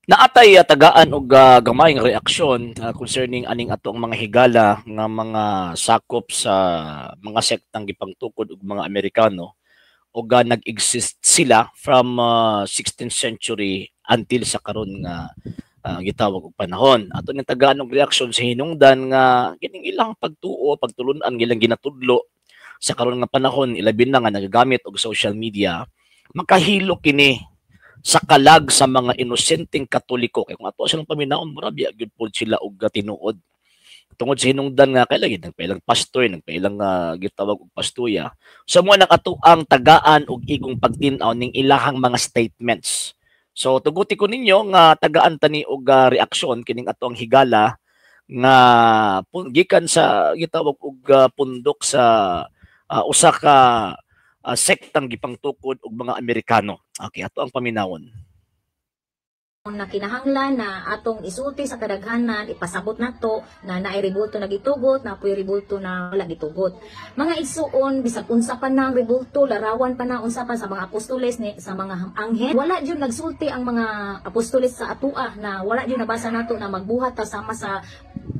Naatay tagaan og gamay nga reaksyon concerning aning atong mga higala nga mga sakop sa mga sektang gipangtukod og mga Amerikano ug nag-exist sila from 16th century until sa karon nga gitawag og panahon. Ato ning tagaan og reaksyon sa hinungdan nga kining ilang pagtuo, pagtulun-an, ilang ginatudlo sa karon nga panahon, ilabi na nga nagagamit og social media, makahilo kini sa kalag sa mga inosenteng Katoliko. Kay kung ato silang paminawon, mura biya gyud pod sila og tinuod. Tungod sa hinungdan nga kay lagi nagpailang pastor, nagpailang gitawag og pastuya. So mo nang ato ang tagaan og igong pagtin-aw ning ilahang mga statements. So tuguti ko ninyo nga tagaan tani og reaksyon kining ato ang higala nga gikan sa gitawag og pundok sa usa ka sektang gipangtukod og mga Amerikano. Okay, ato ang paminawon. Na kinahanglan na atong isulti sa kadaghanan, ipasabot nato na naay rebulto na gitugot, na po'y rebulto na wala gitugot. Mga igsuon, bisag unsa pa nang rebulto, larawan pa na, unsa pa sa mga apostoles ni sa mga anghel, wala jud nagsulti ang mga apostoles sa atua na wala jud nabasa nato na magbuhat ta sama sa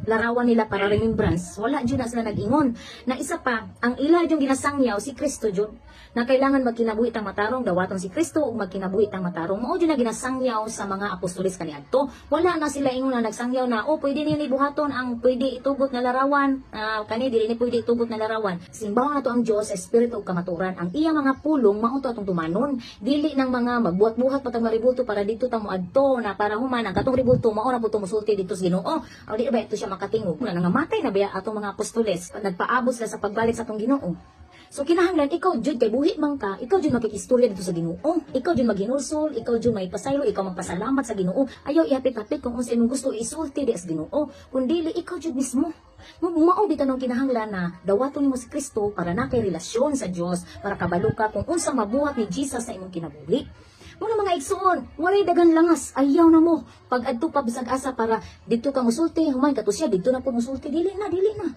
larawan nila para remembrance. Wala jud na sila nag-ingon. Na isa pa, ang ila yung ginasangyaw si Kristo jud na kailangan magkinabuhi tang matarong, dawaton si Kristo ug magkinabuhi tang matarong. Mao jud na ginasangyaw sa mga apostoles kaniadto. Wala na sila ingon na nagsangyaw na, "Oh, pwede niyo ni buhaton ang pwede itugot na larawan, kani dili ni pwede itugot na larawan." Simbahon nato ang Dios sa espiritu ug kamatuoran. Ang iyang mga pulong mao to atong tumanon. Dili nang mga magbuhat-buhat pa tang rebulto para dito ta moadto na para human ang katong rebulto mao na pud musulti dito sa Ginoo. O di ba ito siya makatingog na nangamatay na biya atong mga apostoles? Nagpaabot sila sa pagbalik sa atong Ginoo. So kinahanglan ikaw jud kay buhi man ka, ikaw jud makikistorya dito sa Ginoo. Ikaw jud maghinulsol, ikaw jud may pasaylo, ikaw magpasalamat sa Ginoo. Ayaw ihapit-hapit kung unsa imong gusto isulti di sa Ginoo. Kun dili, ikaw jud mismo. Mao bitaw nang kinahanglan na dawaton nimo si Kristo para na kay relasyon sa Dios, para kabalo ka kung unsa mabuhat ni Jesus sa imong kinabuhi. Muna mga igsuon, walay dagan langas, ayaw na mo. Pag adto pa bisag asa para dito ka musulti, human kato siya dito na po musulti, dili na, dili na.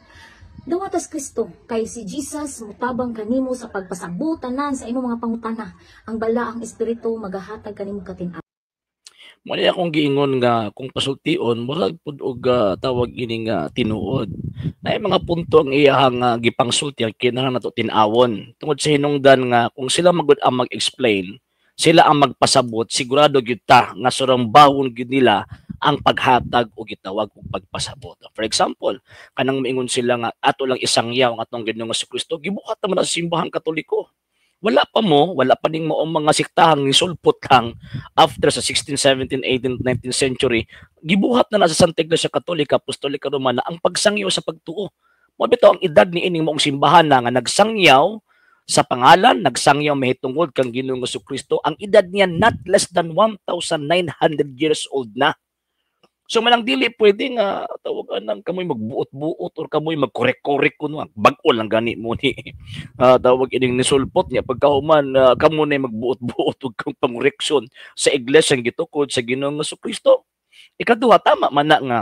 Dawatas Kristo, kay si Jesus mutabang kanimo sa pagpasabot tanan sa imong mga pangutana. Ang balaang espiritu magahatag kanimo katin Mo ni akong giingon nga kung pasultion murag pud og tawag ini nga tinuod. Naay mga punto ang iyahang gipangsulti ang kinahanglan nato tin-awon. Tungod sa hinungdan nga kung sila magud ang mag-explain, sila ang magpasabot, sigurado gyud ta nga surambawon gyud nila ang paghatag o gitawag og pagpasabot. For example, kanang moingon sila nga ato lang isangyaw ang atong Ginoong Kristo, gibuhat naman sa simbahang Katoliko. Wala pa mo, wala pa ning maong mga sektahang nisulpot lang after sa 16, 17, 18, 19th century, gibuhat na na sa Santa Iglesia Katolika, Apostolika Romana ang pagsangyaw sa pagtuo. Mo bitaw ang edad ni ining maong simbahan na nga nagsangyaw sa pangalan, nagsangyaw mahitungod kang Ginoong Kristo, ang edad niya not less than 1,900 years old na. So manang dili pwede nga tawagan ng kamoy magbuot-buot or kamoy magkorek-korek kuno, bag-o lang gani mo ni tawag ining nisulpot niya, pagkahuman kamo na magbuot-buot og kang pangoreksyon sa iglesia gitukod sa Ginoong Kristo. Ikaduha, tama man na nga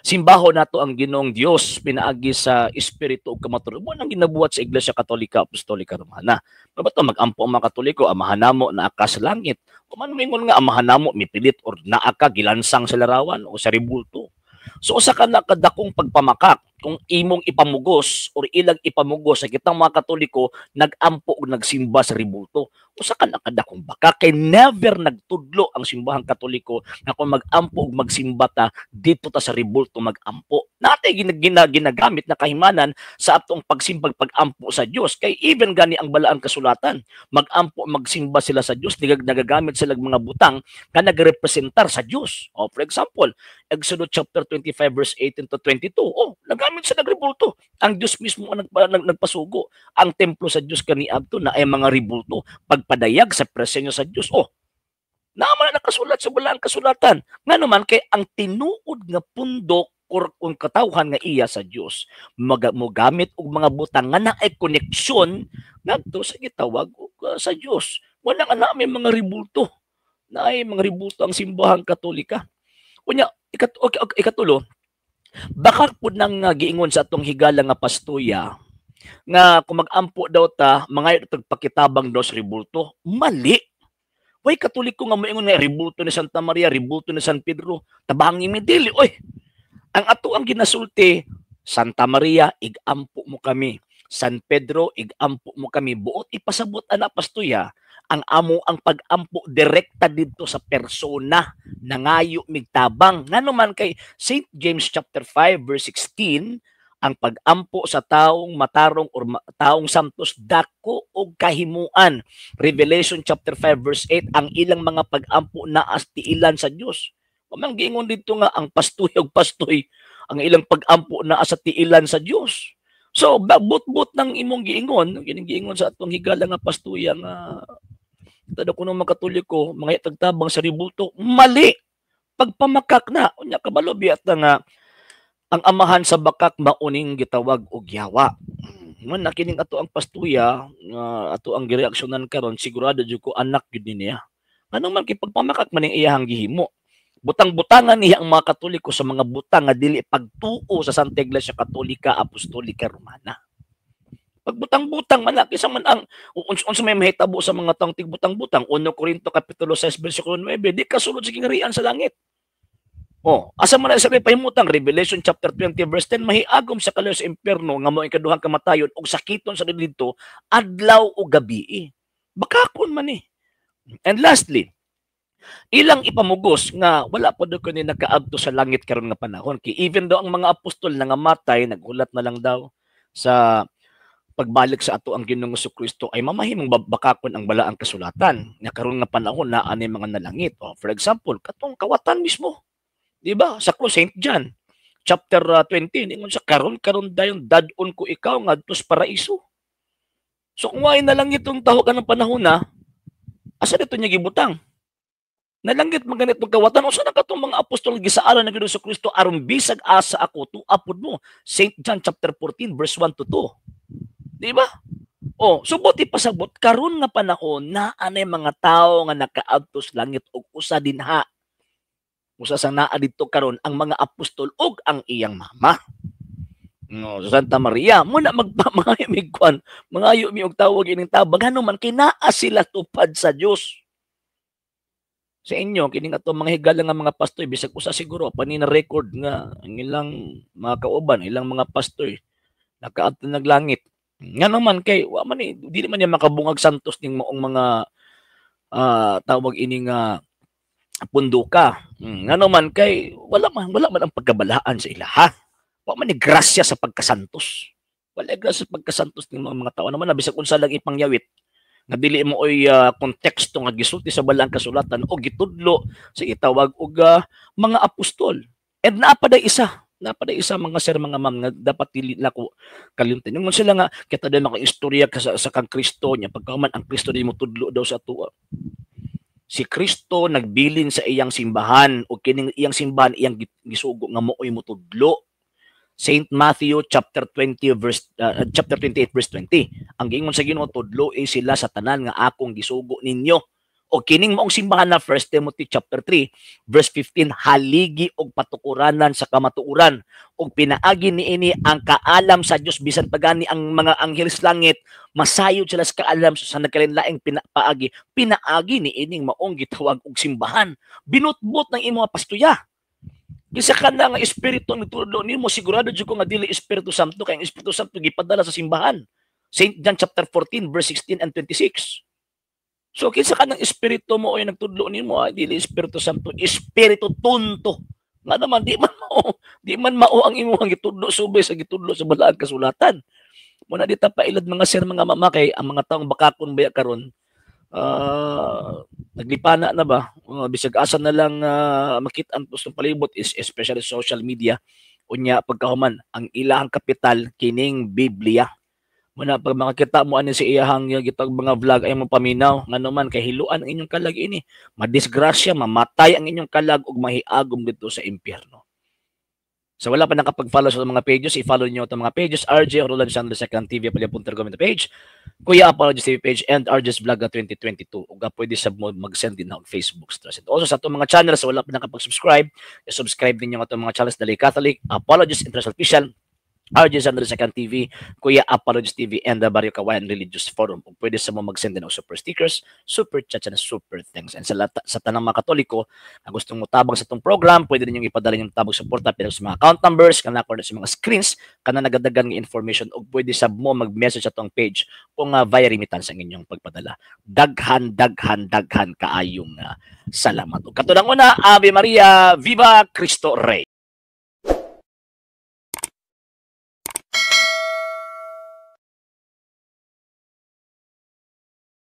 simbaho nato ang Ginoong Dios pinaagi sa espiritu ug kamatuoran. Mo nang ginabuhat sa Iglesia Katolika Apostolika Romana. Mabato mag-ampo ang mga Katoliko, "Amahan namo naa ka sa langit." Kung man moingon nga "Amahan namo," mipilit or naa ka gilansang sa larawan o sa rebulto. So usa ka na kadakong pagpamakak kung imong ipamugos or ilang ipamugos sa kitang mga Katoliko nag-ampo og nagsimba sa rebulto. Usa ka na kadakong baka kay never nagtudlo ang simbahang Katoliko na kung mag-ampo og magsimba ta dito ta sa rebulto mag-ampo. Natay ginagamit na kahimanan sa atong pagsimbag pag-ampo sa Dios kay even gani ang balaang kasulatan, mag-ampo magsimba sila sa Dios, nagagamit sila mga butang nga nagrepresentar sa Dios. Oh, for example, Exodus chapter 25 verse 18 to 22. Oh, nagamit sa nagrebulto. Ang Dios mismo ang nagpasugo. Ang templo sa Dios kaniadto na ay mga rebulto. Pagpadayag sa presensya sa Dios. Oh, naman na nakasulat sa balaang kasulatan. Nga naman kay ang tinuod nga pundok or kung katawhan nga iya sa Dios mogamit og mga butang nga naay koneksyon ngadto sa gitawag og sa Dios. Wala nga na may mga rebulto. Naay mga rebulto ang simbahang Katolika. Unya, okay, okay, ikatulo, baka pud nang giingon sa atong higala nga pastuya nga kung mag-ampo daw ta, mangayo tag pakitabang daw sa rebulto. Mali. Way Katoliko nga moingon nga rebulto ni Santa Maria, rebulto ni San Pedro, tabangi mi, dili oy. Ang ato ang ginasulti, Santa Maria, igampo mo kami. San Pedro, igampo mo kami. Buot ipasabot ana, pastuya, ang amo ang pag-ampo direkta didto sa persona nangayo migtabang. Ngano man kay St. James chapter 5 verse 16, ang pag-ampo sa taong matarong or taong santos dako og kahimuan. Revelation chapter 5 verse 8, ang ilang mga pag-ampo naas tiilan sa Dios. Wa giingon didto nga ang pastoy og pastoy ang ilang pag-ampo naa sa tiilan sa Dios. So but-but ng imong giingon, kining giingon sa atong higala nga pastuya nga tada kuno mga Katoliko mga tagtabang sa rebulto, mali. Pagpamakak na unya, kabalo biyat na nga ang amahan sa bakak mauning gitawag og yawa. Man na kining ato ang pastuya nga ato ang gireaksyonan karon, sigurado jud ko anak gyud ni niya. Ngano man kay pagpamakak man ning iyahang gihimo. Butang-butangan niya ang mga Katoliko sa mga butang nga dili pagtuo sa Santa Iglesia Katolika Apostolika Romana. Pagbutang-butang man na, kaysa man ang unsa may mahitabo sa mga taong tigbutang-butang, 1 Corinto kapitulo 6 bersikulo 9, di ka sulod sa kingharian sa langit. Oh, asa man na sa pahimutang Revelation chapter 20 verse 10, mahiagom sa kalayo sa impierno nga mao ikaduhang kamatayon ug sakiton sa didto adlaw o gabi. Bakakon man ni. And lastly, ilang ipamugos nga wala pa daw kini nakaadto sa langit karon nga panahon kay even though ang mga apostol nangamatay, naghulat na lang daw sa pagbalik sa ato ang Ginoong Kristo, ay mamahimong bakakon ang balaang kasulatan nga karon nga panahon naa ni mga nalangit. Oh, for example, katong kawatan mismo. Di ba? Sa krus, St. John chapter 20, ingon sa karon karon dayon dad-on ko ikaw ngadto sa paraiso. So kung way na lang itong taho ka ng panahon na, asa dito niya gibutang? Nalangit man ganitong kawatan. Unsa na katong mga apostol gisaalan ng Ginoong Kristo aron bisag asa ako tuapod mo. St. John chapter 14 verse 1 to 2. Di ba? Oh, subot ipasabot karon nga panahon naa nay mga tawo nga nakaadto sa langit ug usa dinha. Usa sa naa didto karon ang mga apostol ug ang iyang mama. No, sa Santa Maria, mo na magpamay mig kwan, mangayo mi og tawag ining tabang, ngano man kay naa sila tupad sa Dios. Sa inyo kining atong mga higala nga mga pastoy, bisag usa siguro pa ni na record nga ang ilang mga kauban, ilang mga pastoy nakaadto naglangit. Ngano man kay wa man ni dili man niya makabungag santos ning maong mga tawag ini nga punduka. Ngano man kay wala man ang pagkabalaan sa ilaha. Wa man ni grasya sa pagkasantos. Wala grasya sa pagkasantos ning mga tao naman na bisag unsa lang ipangyawit nga dili mo oy konteksto nga gisulti sa balaang kasulatan o gitudlo sa itawag og mga apostol. And naa pa day isa, mga sir, mga ma'am, nga dapat dili nako kalimtan. Ingon sila nga kita din maka istorya ka sa kang Kristo niya pagkahuman ang Kristo di mo tudlo daw sa tuwa. Si Kristo nagbilin sa iyang simbahan ug kining iyang simbahan iyang gisugo nga mooy motudlo. Saint Matthew chapter 20 verse chapter 28 verse 20. Ang giingon sa Ginoo, tudloe sila sa tanan nga akong gisugo ninyo. O kining maong simbahan na 1 Timothy chapter 3 verse 15, haligi og patukuranan sa kamatuoran ug pinaagi niini ang kaalam sa Dios, bisan pagani ang mga angheles langit masayod sila sa kaalam sa nagkalainlaing pinaagi pinaagi niining maong gitawag og simbahan. Binutbot ng imong pastuya. Bisa ka na nga espiritu ang nagtudlo nimo, sigurado jud ko nga dili Espiritu Santo kay ang Espiritu Santo gipadala sa simbahan. St. John chapter 14 verse 16 and 26. So kinsa ka ng espiritu mo ay nagtudlo nimo, ay dili Espiritu Santo, espiritu tonto. Nga naman di man mao ang imong gitudlo subay sa gitudlo sa balaang kasulatan. Muna di ta pailad, mga sir, mga mama, kay ang mga taong bakakon baya karon naglipana na ba, bisag asa na lang makita ang ng palibot is especially social media. Unya pagkahuman ang ilahang kapital kining Biblia. Muna pag makakita mo ani sa iyahang gitag mga vlog ay mo paminaw, ngano man kay hiluan ang inyong kalag ini, madisgrasya, mamatay ang inyong kalag ug mahiagom didto sa impyerno. So wala pa nakapag-follow sa mga pages, i-follow niyo itong mga pages, RJ Roland Chandler Second TV Punter Comment page, Kuya Apologies TV page, and RJ's Vlog 2022. Ug pwede sa mo mag-send din og Facebook stress. And also sa atong mga channels, wala pa nakapag-subscribe, i-subscribe ninyo atong mga channels, Dali Catholic, Apologies International Official, RJ Sandro Second TV, Kuya Apologies TV, and the Barrio Kawayan Religious Forum. Ug pwede sa mo mag-send din og super stickers, super chat, and super thanks. And sa tanang mga Katoliko na gustong motabang sa atong program, pwede ninyong ipadala yung tabang suporta pero sa mga account numbers, kana ko sa mga screens, kana nagadagan nga information, ug pwede sab mo mag-message sa atong page kung via remittance ang inyong pagpadala. Daghan, daghan, daghan kaayong salamat. Ug kato lang una, Ave Maria, Viva Cristo Rey.